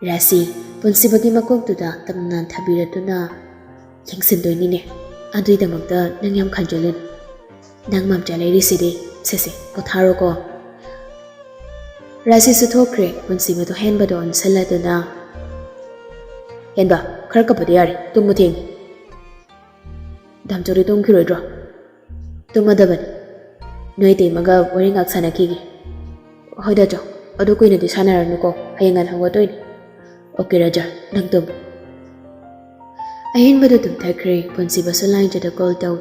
ꯔꯥꯁꯤ, ꯄꯨꯟꯁꯤꯕꯒꯤ ꯃꯀꯣꯛꯇꯨꯗ ꯇꯞꯅ ꯅꯥꯟꯊꯕꯤꯔꯗꯨꯅ, "ꯌꯦꯡꯁꯤꯟꯗꯣꯏꯅꯤꯅꯦ꯫ ꯑꯗꯨꯏꯗꯃꯛꯇ ꯅꯪ ꯌꯥꯝ ꯈꯟꯖꯜꯂꯨꯅꯨ꯫ ꯅꯪ ꯃꯥꯝꯆꯥ ꯂꯩꯔꯤꯁꯤꯗꯤ꯫ ꯁꯦ ꯁꯦ, ꯄꯣꯊꯥꯔꯣꯀꯣ꯫" ꯔꯥꯁꯤꯁꯨ ꯊꯣꯛꯈ꯭ꯔꯦ꯫ ꯄꯨꯟꯁꯤꯕꯗꯣ ꯍꯦꯟꯕꯗꯣ ꯑꯣꯟꯁꯤꯜꯂꯗꯨꯅ, "ꯍꯦꯟꯕ, ꯈꯔ ꯀꯞꯄꯗꯤ ꯌꯥꯔꯦ, ꯇꯨꯝꯕ ꯊꯦꯡꯉꯦ꯫" "ꯗꯥꯝꯆꯧꯗꯤ ꯇꯨꯝꯈꯤꯔꯣꯏꯗ꯭ꯔꯣ?" "ꯇꯨꯝꯃꯗꯕꯅꯤ꯫ ꯅꯣꯏ ꯏꯇꯩꯃꯒ ꯋꯥꯔꯤ ꯉꯥꯛ ꯁꯥꯟꯅꯈꯤꯒꯦ꯫" "ꯍꯣꯏ ꯗꯥꯆꯧ, ꯑꯗꯨ ꯀꯨꯏꯅꯗꯤ ꯁꯥꯟꯅꯔꯅꯨꯀꯣ, ꯍꯌꯦꯡ ꯉꯟꯅ ꯍꯧꯒꯠꯇꯣꯏꯅꯤ꯫" "ꯑꯣꯀꯦ ꯔꯥꯖꯥ, ꯅꯪ ꯇꯨꯝꯃꯨ꯫" ꯑꯍꯦꯟꯕꯗꯨ ꯇꯨꯝꯊꯈ꯭ꯔꯦ꯫ ꯄꯨꯟꯁꯤꯕꯁꯨ ꯂꯥꯏꯟꯖꯗ ꯀꯣꯜ ꯇꯧ꯫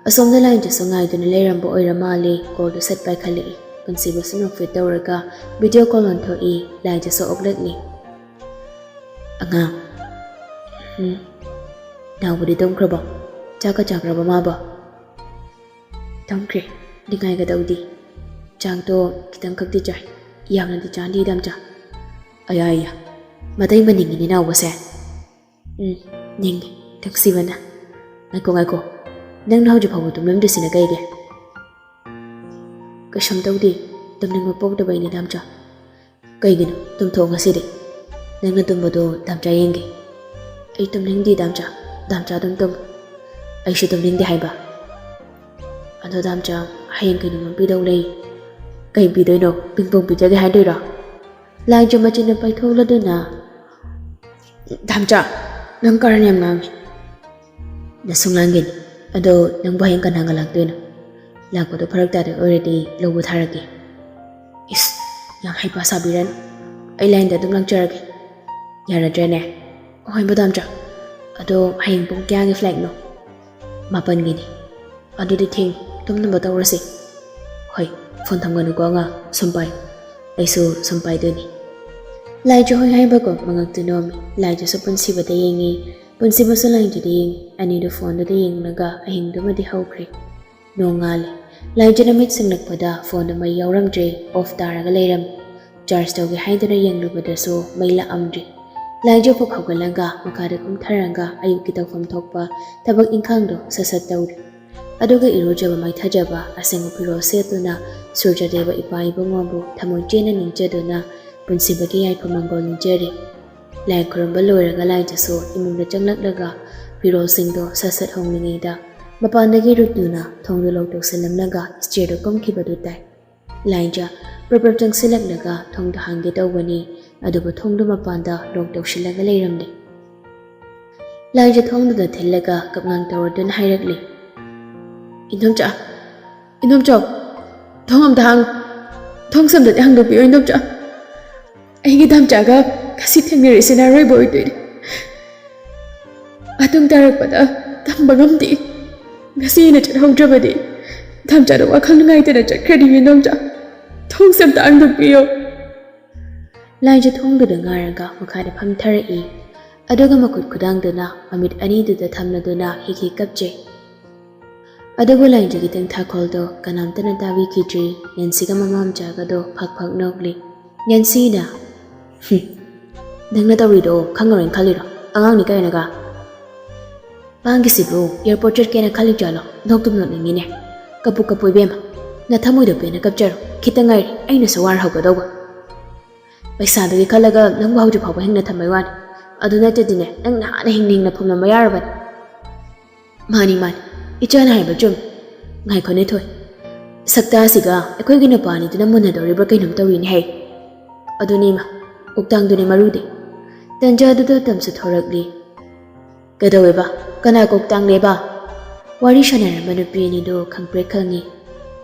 ꯑꯁꯣꯝꯗ ꯂꯥꯏꯟꯖꯁꯨ ꯉꯥꯏꯗꯨꯅ ꯂꯩꯔꯝꯕ ꯑꯣꯏꯔ ꯃꯥꯜꯂꯦ꯫ ꯀꯣꯜꯗꯨ ꯁꯠ ꯄꯥꯏꯈꯠꯂꯛꯏ꯫ ꯄꯨꯟꯁꯤꯕꯁꯨ ꯅꯣꯛꯐꯦꯠ ꯇꯧꯔꯒ ꯚꯤꯗꯤꯑꯣ ꯀꯣꯜ ꯑꯣꯟꯊꯣꯛꯏ꯫ ꯂꯥꯏꯟꯖꯁꯨ ꯑꯣꯛꯂꯛꯂꯤ꯫ "ꯑꯉꯥꯡ, ꯎꯝ, ꯅꯥꯎꯕꯗꯤ ꯇꯨꯝꯈ꯭ꯔꯕꯣ? ꯆꯥꯛꯀ ꯆꯥꯈ꯭ꯔꯕ ꯃꯥꯕꯣ?" "ꯇꯨꯝꯈ꯭ꯔꯦ꯫ ꯅꯤꯡꯉꯥꯏꯒꯗꯧꯗꯤ꯫ ꯆꯥꯛꯇꯣ ꯈꯤꯇꯪꯈꯛꯇꯤ ꯆꯥꯏ꯫ ꯌꯥꯝꯅꯗꯤ ꯆꯥꯗꯦ ꯗꯥꯝꯆꯥ꯫" "ꯑꯌꯥ ꯑꯌꯥ, ꯃꯇꯩ ꯃꯅꯤꯡꯉꯤꯅꯦ ꯅꯥꯎꯕꯁꯦ꯫" "ꯎꯝ, ꯅꯤꯡꯉꯤ, ꯅꯨꯡꯁꯤꯕꯅ꯫ ꯉꯥꯏꯈꯣ, ꯉꯥꯏꯈꯣ, ꯅꯪꯅ ꯍꯧꯖꯤꯛ ꯐꯥꯎꯕ ꯇꯨꯝꯂꯝꯗ꯭ꯔꯤꯁꯤꯅ ꯀꯩꯒꯤ?" "ꯀꯩꯁꯨꯝ ꯇꯧꯗꯦ, ꯇꯨꯝꯅꯤꯡꯕ ꯄꯣꯛꯇꯕꯩꯅꯦ ꯗꯥꯝꯆꯥ꯫" "ꯀꯩꯒꯤꯅꯣ? ꯇꯨꯝꯊꯣꯛꯑꯣ ꯉꯁꯤꯗꯤ꯫ ꯅꯪꯅ ꯇꯨꯝꯕꯗꯣ ꯗꯥꯝꯆꯥ ꯌꯦꯡꯒꯦ꯫" "ꯑꯩ ꯇꯨꯝꯅꯤꯡꯗꯦ ꯗꯥꯝꯆꯥ, ꯗꯥꯝꯆꯥ ꯑꯗꯨꯝ ꯇꯨꯝꯃꯨ꯫" "ꯑꯩꯁꯨ ꯇꯨꯝꯅꯤꯡꯗꯦ ꯍꯥꯏꯕ꯫" "ꯑꯗꯣ ꯗꯥꯝꯆꯥ, ꯍꯌꯦꯡ ꯀꯩꯅꯣꯝꯃ ꯄꯤꯗꯧ ꯂꯩ꯫ "ꯀꯩ ꯄꯤꯗꯣꯏꯅꯣ? ꯄꯤꯡ ꯄꯣꯡ ꯄꯤꯖꯒꯦ ꯍꯥꯏꯗꯣꯏꯔꯣ?" ꯂꯥꯏꯖ ꯃꯆꯤꯟꯅ ꯄꯥꯏꯊꯣꯛꯂꯗꯨꯅ, "ꯗꯥꯝꯆꯥ, ꯅꯪ ꯀꯔꯟ ꯌꯥꯝ ꯉꯥꯡꯉꯤ꯫ ꯅꯁꯨ ꯉꯥꯡꯒꯅꯤ꯫ ꯑꯗꯣ ꯅꯪꯕꯨ ꯍꯌꯦꯡ ꯀꯅꯥꯒ ꯂꯥꯛꯇꯣꯏꯅꯣ? ꯂꯥꯛꯄꯗꯣ ꯐꯔꯛ ꯇꯥꯗꯣꯏ ꯑꯣꯏꯔꯗꯤ ꯂꯧꯕ ꯊꯥꯔꯛꯀꯦ꯫" "ꯏꯁ, ꯌꯥꯝ ꯍꯩꯄꯥ ꯁꯥꯕꯤꯔꯅꯨ꯫ ꯑꯩ ꯂꯥꯏꯟꯗ ꯑꯗꯨꯝ ꯂꯥꯛꯆꯔꯒꯦ꯫ ꯌꯥꯔꯗ꯭ꯔꯦꯅꯦ?" "ꯍꯣꯏ ꯃꯦꯗꯥꯝꯆꯥ꯫ ꯑꯗꯣ ꯍꯌꯦꯡ ꯄꯨꯡ ꯀꯌꯥꯒꯤ ꯐ꯭ꯂꯥꯏꯠꯅꯣ?" "ꯃꯥꯄꯟꯒꯤꯅꯤ꯫" "ꯑꯗꯨꯗꯤ ꯊꯦꯡ, ꯇꯨꯝꯅꯕ ꯇꯧꯔꯁꯤ꯫" "ꯍꯣꯏ, ꯐꯣꯟ ꯊꯝꯒꯅꯨꯀꯣ ꯑꯉꯥꯡ, ꯁꯨꯝ ꯄꯥꯏ꯫" "ꯑꯩꯁꯨ ꯁꯨꯝ ꯄꯥꯏꯗꯣꯏꯅꯤ꯫" ꯂꯥꯏꯖ ꯍꯣꯏ ꯍꯥꯏꯕꯒꯨꯝ ꯃꯉꯛꯇꯨ ꯅꯣꯝꯃꯤ꯫ ꯂꯥꯏꯖꯁꯨ ꯄꯨꯟꯁꯤꯕꯗ ꯌꯦꯡꯉꯤ, ꯄꯨꯟꯁꯤꯕꯁꯨ ꯂꯥꯏꯖꯗ ꯌꯦꯡꯉꯤ꯫ ꯑꯅꯤꯗꯨ ꯐꯣꯟꯗꯨꯗ ꯌꯦꯡꯂꯒ ꯑꯍꯤꯡꯗꯨꯃꯗꯤ ꯍꯧꯈ꯭ꯔꯦ꯫ ꯅꯣꯡꯉꯥꯜꯂꯦ꯫ ꯂꯥꯏꯖꯅ ꯃꯤꯠ ꯁꯤꯡꯂꯛꯄꯗ ꯐꯣꯟꯗꯨ ꯃꯩ ꯌꯥꯎꯔꯝꯗ꯭ꯔꯦ, ꯑꯣꯐ ꯇꯥꯔꯒ ꯂꯩꯔꯝꯃꯤ꯫ ꯆꯥꯔꯖ ꯇꯧꯒꯦ ꯍꯥꯏꯗꯨꯅ ꯌꯦꯡꯂꯨꯕꯗꯁꯨ ꯃꯩ ꯂꯥꯛꯑꯝꯗ꯭ꯔꯦ꯫ ꯂꯥꯏꯖ ꯐꯨꯛ ꯍꯧꯒꯠꯂꯒ ꯃꯈꯥꯗ ꯀꯨꯝꯊꯔꯒ ꯑꯌꯨꯛꯀꯤ ꯇꯧꯐꯝ ꯊꯣꯛꯄ ꯊꯕꯛ ꯏꯪꯈꯥꯡꯗꯣ ꯁꯠ ꯁꯠ ꯇꯧꯔꯤ꯫ ꯑꯗꯨꯒ ꯏꯔꯨꯖꯕ ꯃꯥꯏꯊꯖꯕ, ꯑꯁꯦꯡꯕ ꯐꯤꯔꯣꯜ ꯁꯦꯠꯇꯨꯅ ꯁꯨꯔꯖꯗꯦꯕ ꯏꯄꯥ ꯏꯕꯨꯡꯉꯣꯕꯨ ꯊꯃꯣꯏ ꯆꯦꯠꯅ ꯅꯤꯡꯖꯗꯨꯅ ꯄꯨꯟꯁꯤꯕꯒꯤ ꯌꯥꯏꯐ ꯃꯪꯒꯣꯜ ꯅꯤꯖꯔꯤ꯫ ꯂꯥꯏ ꯈꯨꯔꯨꯝꯕ ꯂꯣꯏꯔꯒ ꯂꯥꯏꯖꯁꯨ ꯏꯃꯨꯡꯗ ꯆꯪꯂꯛꯂꯒ ꯐꯤꯔꯣꯜꯁꯤꯡꯗꯣ ꯁꯠ ꯁꯠ ꯍꯣꯡꯂꯤꯉꯩꯗ ꯃꯄꯥꯟꯗꯒꯤ ꯔꯨꯇꯨꯅ ꯊꯣꯡꯗꯨ ꯂꯣꯛ ꯇꯧꯁꯤꯜꯂꯝꯂꯒ ꯁ꯭ꯇꯦꯌꯔꯗ ꯀꯨꯝꯈꯤꯕꯗꯨ ꯇꯥꯏ꯫ ꯂꯥꯏꯖ ꯄ꯭ꯔꯞ ꯄ꯭ꯔꯞ ꯆꯪꯁꯤꯜꯂꯛꯂꯒ ꯊꯣꯡꯗꯨ ꯍꯥꯡꯒꯦ ꯇꯧꯕꯅꯤ, ꯑꯗꯨꯕꯨ ꯊꯣꯡꯗꯨ ꯃꯄꯥꯟꯗ ꯂꯣꯛ ꯇꯧꯁꯤꯜꯂꯒ ꯂꯩꯔꯝꯂꯦ꯫ ꯂꯥꯏꯖ ꯊꯣꯡꯗꯨꯗ ꯊꯤꯜꯂꯒ ꯀꯞꯉꯥꯡ ꯇꯧꯔꯗꯨꯅ ꯍꯥꯏꯔꯛꯂꯤ, "ꯏꯟꯗꯣꯝꯆꯥ, ꯏꯟꯗꯣꯝꯆꯥ, ꯊꯣꯡ ꯑꯝꯇ ꯍꯥꯡꯉꯨ꯫ ꯊꯣꯡꯁꯦ ꯑꯝꯇꯗꯤ ꯍꯥꯡꯗꯣꯛꯄꯤꯌꯨ ꯏꯟꯗꯣꯝꯆꯥ꯫ ꯑꯩꯒꯤ ꯗꯥꯝꯆꯥꯒ ꯉꯁꯤ ꯊꯦꯡꯅꯔꯤꯁꯤꯅ ꯑꯔꯣꯏꯕ ꯑꯣꯏꯗꯣꯏꯅꯤ꯫ ꯑꯗꯨꯝ ꯇꯥꯔꯛꯄꯗ ꯇꯝꯕ ꯉꯝꯗꯦ꯫ ꯉꯁꯤ ꯑꯩꯅ ꯆꯠꯍꯧꯗ꯭ꯔꯕꯗꯤ ꯗꯥꯝꯆꯥꯗꯣ ꯋꯥꯈꯜ ꯅꯨꯡꯉꯥꯏꯇꯅ ꯆꯠꯈ꯭ꯔꯅꯤ ꯏꯟꯗꯣꯝꯆꯥ꯫ ꯊꯣꯡꯁꯦ ꯑꯝꯇ ꯍꯥꯡꯗꯣꯛꯄꯤꯌꯨ꯫" ꯂꯥꯏꯖ ꯊꯣꯡꯗꯨꯗ ꯉꯥꯔꯒ ꯃꯈꯥꯗ ꯐꯝꯊꯔꯛꯏ꯫ ꯑꯗꯨꯒ ꯃꯈꯨꯠ ꯈꯨꯗꯥꯡꯗꯨꯅ ꯃꯃꯤꯠ ꯑꯅꯤꯗꯨꯗ ꯊꯝꯂꯗꯨꯅ ꯍꯤꯛ ꯍꯤꯛ ꯀꯞꯆꯩ꯫ ꯑꯗꯨꯕꯨ ꯂꯥꯏꯖꯒꯤ ꯇꯦꯡꯊꯥꯈꯣꯜꯗꯣ ꯀꯅꯥꯝꯇꯅ ꯇꯥꯕꯤꯈꯤꯗ꯭ꯔꯤ꯫ ꯅꯦꯟꯁꯤꯒ ꯃꯃꯥ ꯃꯆꯥꯒꯗꯣ ꯐꯛ ꯐꯛ ꯅꯣꯛꯂꯤ꯫ ꯅꯦꯟꯁꯤꯅ, "ꯍꯨꯝ, ꯅꯪꯅ ꯇꯧꯔꯤꯗꯣ ꯈꯪꯉꯔꯣꯏꯅ ꯈꯜꯂꯤꯔꯣ? ꯑꯉꯥꯡꯅꯤ ꯀꯥꯏꯅꯒ꯫ ꯃꯥꯒꯤꯁꯤꯕꯨ ꯑꯦꯌꯔꯄꯣꯔꯠ ꯆꯠꯀꯦꯅ ꯈꯜꯂꯤ ꯖꯥꯠꯂꯣ? ꯅꯣꯛꯇꯨꯝ ꯅꯣꯛꯅꯤꯡꯉꯤꯅꯦ꯫ ꯀꯞꯄꯨ ꯀꯞꯄꯨ ꯏꯕꯦꯝꯃ, ꯅꯊꯃꯣꯏꯗꯣ ꯄꯦꯟꯅ ꯀꯞꯆꯔꯣ꯫ ꯈꯤꯇꯪ ꯉꯥꯏꯔꯦ ꯑꯩꯅꯁꯨ ꯋꯥꯔ ꯍꯧꯒꯗꯧꯕ꯫ ꯄꯩꯁꯥꯗꯨꯒꯤ ꯈꯜꯂꯒ ꯅꯪꯕꯨ ꯍꯧꯖꯤꯛ ꯐꯥꯎꯕ ꯍꯤꯡꯅ ꯊꯝꯕꯩ ꯋꯥꯅꯤ꯫ ꯑꯗꯨ ꯅꯠꯇ꯭ꯔꯗꯤꯅꯦ, ꯅꯪ ꯅꯍꯥꯟꯅ ꯍꯤꯡꯅ ꯍꯤꯡꯅ ꯐꯨꯝꯂꯝꯕ ꯌꯥꯔꯕꯅꯤ꯫" "ꯃꯥꯅꯤ, ꯃꯥꯅꯤ, ꯏꯆꯥꯅ ꯍꯥꯏꯕ ꯆꯨꯝꯃꯤ꯫ ꯉꯥꯏꯈꯣꯅꯦ ꯊꯣꯏ, ꯁꯛꯇꯥꯁꯤꯒ ꯑꯩꯈꯣꯏꯒꯤ ꯅꯨꯄꯥꯅꯤꯗꯨꯅ ꯃꯨꯟꯅꯗꯧꯔꯤꯕ꯭ꯔꯥ ꯀꯩꯅꯣꯝ ꯇꯧꯔꯤꯅꯦ ꯍꯩ꯫ ꯑꯗꯨꯅꯤꯃ, ꯀꯣꯛꯇꯥꯡꯗꯨꯅꯦ ꯃꯔꯨꯗꯤ꯫ ꯇꯟꯖꯥꯗꯨꯗ ꯇꯝꯁꯨ ꯊꯣꯔꯛꯂꯤ꯫ ꯀꯩꯗꯧꯋꯦꯕ? ꯀꯅꯥ ꯀꯣꯛꯇꯥꯡꯂꯦꯕ? ꯋꯥꯔꯤ ꯁꯥꯟꯅꯔꯝꯕ ꯅꯨꯄꯤ ꯑꯅꯤꯗꯨ ꯈꯪꯄ꯭ꯔꯦꯛ ꯈꯪꯉꯤ꯫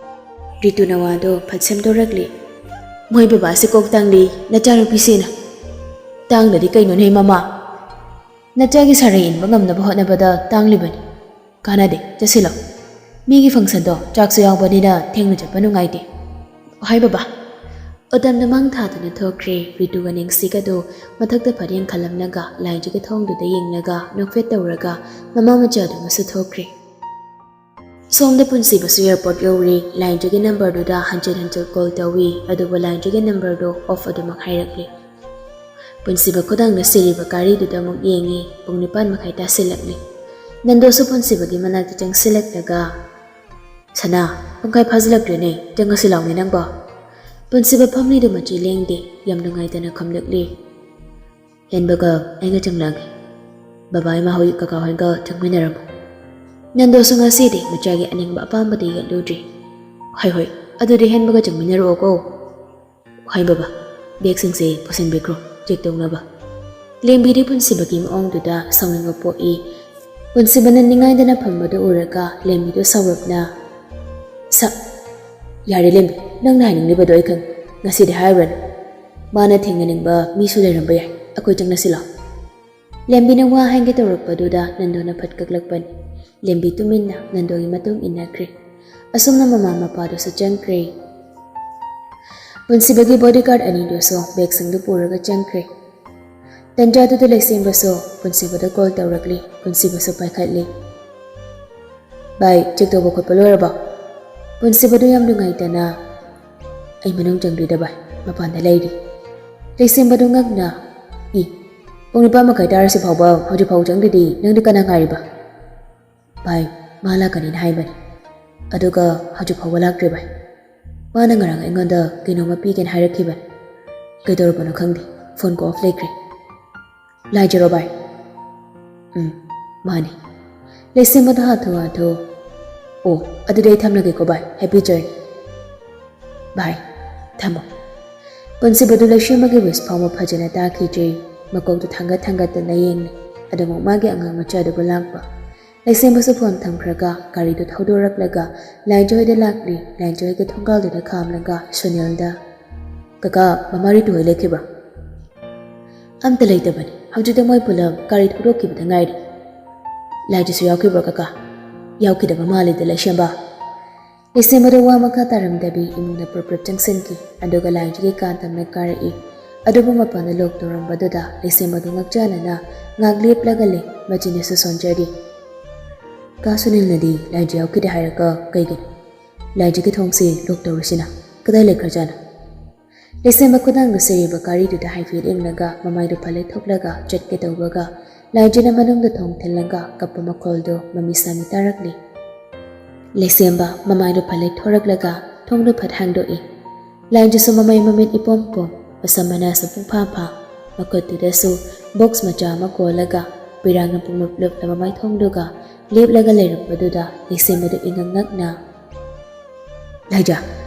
ꯔꯤꯇꯨꯅ ꯋꯥꯗꯣ ꯐꯠ ꯁꯦꯝꯗꯣꯔꯛꯂꯤ꯫ ꯃꯣꯏ ꯕꯕꯥꯁꯦ ꯀꯣꯛꯇꯥꯡꯂꯤ, ꯅꯆꯥꯅꯨꯄꯤꯁꯤꯅ꯫ ꯇꯥꯡꯗꯗꯤ ꯀꯩꯅꯣꯅꯦ ꯃꯃꯥ? ꯅꯆꯥꯒꯤ ꯁꯥꯔꯩ ꯏꯟꯕ ꯉꯝꯅꯕ ꯍꯣꯠꯅꯕꯗ ꯇꯥꯡꯂꯤꯕꯅꯤ꯫ ꯀꯥꯟꯅꯗꯦ, ꯆꯠꯁꯤꯜꯂꯣ꯫ ꯃꯤꯒꯤ ꯐꯪꯁꯟꯗꯣ ꯆꯥꯛꯁꯨ ꯌꯥꯎꯕꯅꯤꯅ ꯊꯦꯡꯅ ꯆꯠꯄ ꯅꯨꯡꯉꯥꯏꯇꯦ꯫ ꯍꯣꯏ ꯕꯕꯥ꯫ ꯎꯇꯝꯗ ꯃꯥꯡ ꯊꯥꯗꯨꯅ ꯊꯣꯛꯈ꯭ꯔꯦ꯫ ꯔꯤꯇꯨꯒ ꯅꯦꯡꯁꯤꯒꯗꯨ ꯃꯊꯛꯇ ꯐꯠ ꯌꯦꯡꯈꯠꯂꯝꯂꯒ ꯂꯥꯏꯖꯒꯤ ꯊꯣꯡꯗꯨꯗ ꯌꯦꯡꯂꯒ ꯅꯣꯛꯐꯦꯠ ꯇꯧꯔꯒ ꯃꯃꯥ ꯃꯆꯥꯗꯨꯃꯁꯨ ꯊꯣꯛꯈ꯭ꯔꯦ꯫ ꯁꯣꯝꯗ ꯄꯨꯟꯁꯤꯕꯁꯨ ꯑꯦꯌꯥꯔꯄꯣꯔꯠ ꯌꯧꯔꯤ꯫ ꯂꯥꯏꯟꯗ꯭ꯔꯤꯒꯤ ꯅꯝꯕꯔꯗꯨꯗ ꯍꯟꯖꯤꯟ ꯍꯟꯖꯤꯟ ꯀꯣꯜ ꯇꯧꯏ, ꯑꯗꯨꯕꯨ ꯂꯥꯏꯟꯗ꯭ꯔꯤꯒꯤ ꯅꯝꯕꯔꯗꯨ ꯑꯣꯐ ꯑꯗꯨꯃꯛ ꯍꯥꯏꯔꯛꯂꯤ꯫ ꯄꯨꯟꯁꯤꯕ ꯈꯨꯗꯥꯡꯗ ꯁꯤꯔꯤꯕ ꯒꯥꯔꯤꯗꯨꯗ ꯑꯃꯨꯛ ꯌꯦꯡꯉꯤ꯫ ꯄꯨꯡ ꯅꯤꯄꯥꯟ ꯃꯈꯥꯏ ꯇꯥꯁꯤꯜꯂꯛꯂꯤ꯫ ꯅꯟꯗꯣꯁꯨ ꯄꯨꯟꯁꯤꯕꯒꯤ ꯃꯅꯥꯛꯇ ꯆꯪꯁꯤꯜꯂꯛꯂꯒ, "ꯁꯅꯥ, ꯄꯨꯡꯈꯥꯏ ꯐꯥꯖꯤꯜꯂꯛꯇ꯭ꯔꯦꯅꯦ, ꯆꯪꯉꯁꯤ ꯂꯥꯎꯅꯦ ꯅꯪꯕꯣ?" ꯄꯨꯟꯁꯤꯕ ꯐꯝꯂꯤꯗꯨ ꯃꯆꯤ ꯂꯦꯡꯗꯦ, ꯌꯥꯝ ꯅꯨꯡꯉꯥꯏꯇꯅ ꯈꯨꯝꯂꯛꯂꯤ꯫ ꯍꯦꯟꯕꯒ ꯑꯩꯒ ꯆꯪꯂꯛꯑꯒꯦ꯫ ꯕꯕꯥ ꯏꯃꯥ ꯍꯣꯏ ꯀꯀꯥ ꯍꯣꯏꯒ ꯆꯪꯃꯤꯟꯅꯔꯝꯃꯣ꯫ ꯅꯟꯗꯣꯁꯨ ꯉꯁꯤꯗꯤ ꯃꯆꯥꯒꯤ ꯑꯅꯤꯡꯕ ꯑꯄꯥꯝꯕꯗꯤ ꯌꯦꯠꯂꯨꯗ꯭ꯔꯤ꯫ "ꯍꯣꯏ ꯍꯣꯏ, ꯑꯗꯨꯗꯤ ꯍꯦꯟꯕꯒ ꯆꯪꯃꯤꯟꯅꯔꯛꯑꯣꯀꯣ꯫" "ꯍꯣꯏ ꯕꯕꯥ, ꯕꯦꯒꯁꯤꯡꯁꯦ ꯄꯨꯁꯤꯟꯕꯤꯈ꯭ꯔꯣ, ꯆꯦꯛ ꯇꯧꯅꯕ꯫" ꯂꯦꯝꯕꯤꯗꯤ ꯄꯨꯟꯁꯤꯕꯒꯤ ꯃꯑꯣꯡꯗꯨꯗ ꯁꯥꯎꯅꯤꯡꯕ ꯄꯣꯛꯏ꯫ ꯄꯨꯟꯁꯤꯕꯅ ꯅꯤꯡꯉꯥꯏꯗꯅ ꯐꯝꯕꯗꯨ ꯎꯔꯒ ꯂꯦꯝꯕꯤꯗꯨ ꯁꯥꯎꯔꯞꯅ, "ꯁ-, ꯌꯥꯔꯦ ꯂꯦꯝꯕꯤ, ꯅꯪꯅ ꯍꯥꯏꯅꯤꯡꯂꯤꯕꯗꯣ ꯑꯩ ꯈꯪꯉꯤ꯫ ꯉꯁꯤꯗꯤ ꯍꯥꯏꯔꯨꯔꯅꯨ꯫ ꯃꯥꯅ ꯊꯦꯡꯅꯅꯤꯡꯕ ꯃꯤꯁꯨ ꯂꯩꯔꯝꯕ ꯌꯥꯏ꯫ ꯑꯩꯈꯣꯏ ꯆꯪꯂꯁꯤ ꯂꯥꯎ꯫" ꯂꯦꯝꯕꯤꯅ ꯋꯥ ꯍꯥꯏꯒꯦ ꯇꯧꯔꯛꯄꯗꯨꯗ ꯅꯟꯗꯣꯅ ꯐꯠ ꯀꯛꯂꯛꯄꯅꯤ꯫ ꯂꯦꯝꯕꯤ ꯇꯨꯃꯤꯟꯅ ꯅꯟꯗꯣꯒꯤ ꯃꯇꯨꯡ ꯏꯟꯅꯈ꯭ꯔꯦ꯫ ꯑꯁꯨꯝꯅ ꯃꯃꯥ ꯃꯄꯥꯗꯨꯁꯨ ꯆꯪꯈ꯭ꯔꯦ꯫ ꯄꯨꯟꯁꯤꯕꯒꯤ ꯕꯣꯗꯤꯒꯥꯔꯗ ꯑꯅꯤꯗꯨꯁꯨ ꯕꯦꯒꯁꯤꯡꯗꯨ ꯄꯨꯔꯒ ꯆꯪꯈ꯭ꯔꯦ꯫ ꯇꯟꯖꯥꯗꯨꯗ ꯂꯩꯁꯦꯝꯕꯁꯨ ꯄꯨꯟꯁꯤꯕꯗ ꯀꯣꯜ ꯇꯧꯔꯛꯂꯤ꯫ ꯄꯨꯟꯁꯤꯕꯁꯨ ꯄꯥꯏꯈꯠꯂꯤ꯫ "ꯚꯥꯏ, ꯆꯦꯛ ꯇꯧꯕ ꯈꯣꯠꯄ ꯂꯣꯏꯔꯕꯣ?" ꯄꯨꯟꯁꯤꯕꯗꯨ ꯌꯥꯝ ꯅꯨꯡꯉꯥꯏꯇꯅ, "ꯑꯩ ꯃꯅꯨꯡ ꯆꯪꯗ꯭ꯔꯤꯗ ꯚꯥꯏ, ꯃꯄꯥꯟꯗ ꯂꯩꯔꯤ꯫" ꯂꯩꯁꯦꯝꯕꯗꯨ ꯉꯛꯅ, "ꯏ, ꯄꯨꯡ ꯅꯤꯄꯥꯟ ꯃꯈꯥꯏ ꯇꯥꯔꯁꯤ ꯐꯥꯎꯕ ꯍꯧꯖꯤꯛ ꯐꯥꯎꯕ ꯆꯪꯗ꯭ꯔꯤꯗꯤ ꯅꯪꯗꯤ ꯀꯅꯥ ꯉꯥꯏꯔꯤꯕ?" "ꯚꯥꯏ, ꯃꯥ ꯂꯥꯛꯀꯅꯤꯅ ꯍꯥꯏꯕꯅꯤ, ꯑꯗꯨꯒ ꯍꯧꯖꯤꯛ ꯐꯥꯎꯕ ꯂꯥꯛꯇ꯭ꯔꯤ ꯚꯥꯏ꯫ ꯃꯥꯅ ꯉꯔꯥꯡ ꯑꯩꯉꯣꯟꯗ ꯀꯩꯅꯣꯝꯃ ꯄꯤꯒꯦꯅ ꯍꯥꯏꯔꯛꯈꯤꯕꯅꯤ꯫ ꯀꯩꯗꯧꯔꯕꯅꯣ ꯈꯪꯗꯦ, ꯐꯣꯟ ꯀꯣ ꯑꯣꯐ ꯂꯩꯈ꯭ꯔꯦ꯫ ꯂꯥꯏꯖꯔꯣ ꯚꯥꯏ?" "ꯎꯝ, ꯃꯥꯅꯤ꯫" ꯂꯩꯁꯦꯝꯕꯗ ꯍꯥꯊꯨ ꯍꯥꯊꯨ, ꯑꯣ, ꯑꯗꯨꯗꯤ ꯑꯩ ꯊꯝꯂꯒꯦꯀꯣ ꯚꯥꯏ, ꯍꯦꯄꯤ ꯖꯔꯅꯤ꯫ ꯚꯥꯏ, ꯊꯝꯃꯣ꯫ ꯄꯨꯟꯁꯤꯕꯗꯨ ꯂꯩꯁꯦꯝꯕꯒꯤ ꯋꯤꯁ ꯐꯥꯎꯕ ꯐꯖꯅ ꯇꯥꯈꯤꯗ꯭ꯔꯤ꯫ ꯃꯀꯣꯛꯇꯨ ꯊꯥꯡꯒꯠ ꯊꯥꯡꯒꯠꯇꯅ ꯌꯦꯡꯂꯤ꯫ ꯑꯗꯨꯃꯛ ꯃꯥꯒꯤ ꯑꯉꯥꯡ ꯃꯆꯥꯗꯨꯕꯨ ꯂꯥꯛꯄ꯫ ꯂꯩꯁꯦꯝꯕꯁꯨ ꯐꯣꯟ ꯊꯝꯈ꯭ꯔꯒ ꯒꯥꯔꯤꯗꯨ ꯊꯧꯗꯣꯔꯛꯂꯒ ꯂꯥꯏꯖꯣꯏꯗ ꯂꯥꯛꯂꯤ꯫ ꯂꯥꯏꯖꯣꯏꯒꯤ ꯊꯣꯡꯒꯥꯜꯗꯨꯗ ꯈꯥꯝꯂꯒ ꯁꯨꯅꯤꯜꯗ, "ꯀꯀꯥ, ꯃꯃꯥ ꯔꯤꯇꯨ ꯍꯣꯏ ꯂꯩꯈꯤꯕ꯭ꯔꯥ?" "ꯑꯝꯇ ꯂꯩꯇꯕꯅꯤ꯫ ꯍꯧꯖꯤꯛꯇ ꯃꯣꯏ ꯄꯨꯂꯞ ꯒꯥꯔꯤ ꯊꯧꯗꯣꯛꯈꯤꯕꯗ ꯉꯥꯏꯔꯤ꯫" "ꯂꯥꯏꯖꯣꯏꯁꯨ ꯌꯥꯎꯈꯤꯕ꯭ꯔꯣ ꯀꯀꯥ?" "ꯌꯥꯎꯈꯤꯗꯕ ꯃꯥꯜꯂꯤꯗ ꯂꯩꯁꯦꯝꯕ꯫" ꯂꯩꯁꯦꯝꯕꯗꯨ ꯋꯥ ꯃꯈꯥ ꯇꯥꯔꯝꯗꯕꯤ ꯏꯃꯨꯡꯗ ꯄ꯭ꯔꯞ ꯄ꯭ꯔꯞ ꯆꯪꯁꯤꯟꯈꯤ꯫ ꯑꯗꯨꯒ ꯂꯥꯏꯖꯣꯏꯒꯤ ꯀꯥ ꯇꯝꯅ ꯀꯥꯔꯛꯏ꯫ ꯑꯗꯨꯕꯨ ꯃꯄꯥꯟꯗ ꯂꯣꯛ ꯇꯧꯔꯝꯕꯗꯨꯗ ꯂꯩꯁꯦꯝꯕꯗꯨ ꯉꯛꯆꯥꯅꯅ ꯉꯥꯛ ꯂꯦꯞꯂꯒ ꯂꯩ, ꯃꯆꯤꯟꯗꯁꯨ ꯁꯣꯟꯖꯔꯤ꯫ "ꯀꯥ ꯁꯨꯅꯤꯜꯅꯗꯤ ꯂꯥꯏꯖꯣꯏ ꯌꯥꯎꯈꯤꯗꯦ ꯍꯥꯏꯔꯒ ꯀꯩꯒꯤꯅꯣ? ꯂꯥꯏꯖꯣꯏꯒꯤ ꯊꯣꯡꯁꯤ ꯂꯣꯛ ꯇꯧꯔꯤꯁꯤꯅ ꯀꯗꯥꯏ ꯂꯩꯈ꯭ꯔꯖꯥꯠꯅꯣ?" ꯂꯩꯁꯦꯝꯕ ꯈꯨꯗꯥꯡꯗ ꯁꯤꯔꯤꯕ ꯒꯥꯔꯤꯗꯨꯗ ꯍꯥꯏꯐꯦꯠ ꯌꯦꯡꯂꯒ ꯃꯃꯥꯏꯗꯨ ꯐꯂꯦ ꯊꯣꯛꯂꯒ ꯆꯠꯀꯦ ꯇꯧꯕꯒ ꯂꯥꯏꯖꯣꯏꯅ ꯃꯅꯨꯡꯗ ꯊꯣꯡ ꯊꯤꯜꯂꯒ ꯀꯞꯄ ꯃꯈꯣꯜꯗꯨ ꯃꯃꯤ ꯁꯥꯃꯤ ꯇꯥꯔꯛꯂꯤ꯫ ꯂꯩꯁꯦꯝꯕ ꯃꯃꯥꯏꯗꯨ ꯐꯂꯦ ꯊꯣꯔꯛꯂꯒ ꯊꯣꯡꯗꯨ ꯐꯠ ꯍꯥꯡꯗꯣꯛꯏ꯫ ꯂꯥꯏꯖꯣꯏꯁꯨ ꯃꯃꯩ ꯃꯃꯤꯠ ꯏꯄꯣꯝ ꯄꯣꯝ, ꯃꯁꯝ ꯃꯅꯥꯁꯨ ꯄꯨꯡꯐꯥ ꯐꯥ, ꯃꯈꯨꯠꯇꯨꯗꯁꯨ ꯕꯣꯛꯁ ꯃꯆꯥ ꯑꯃ ꯀꯣꯜꯂꯒ ꯄꯤꯔꯥꯡꯅ ꯄꯨꯡꯂꯨꯞ ꯂꯨꯞꯂꯕ ꯃꯥꯏꯊꯣꯡꯗꯨꯒ ꯂꯦꯞꯂꯒ ꯂꯩꯔꯝꯕꯗꯨꯗ ꯂꯩꯁꯦꯝꯕꯗꯨ ꯏꯉꯛ ꯉꯛꯅ, "ꯂꯥꯏꯖꯣꯏ,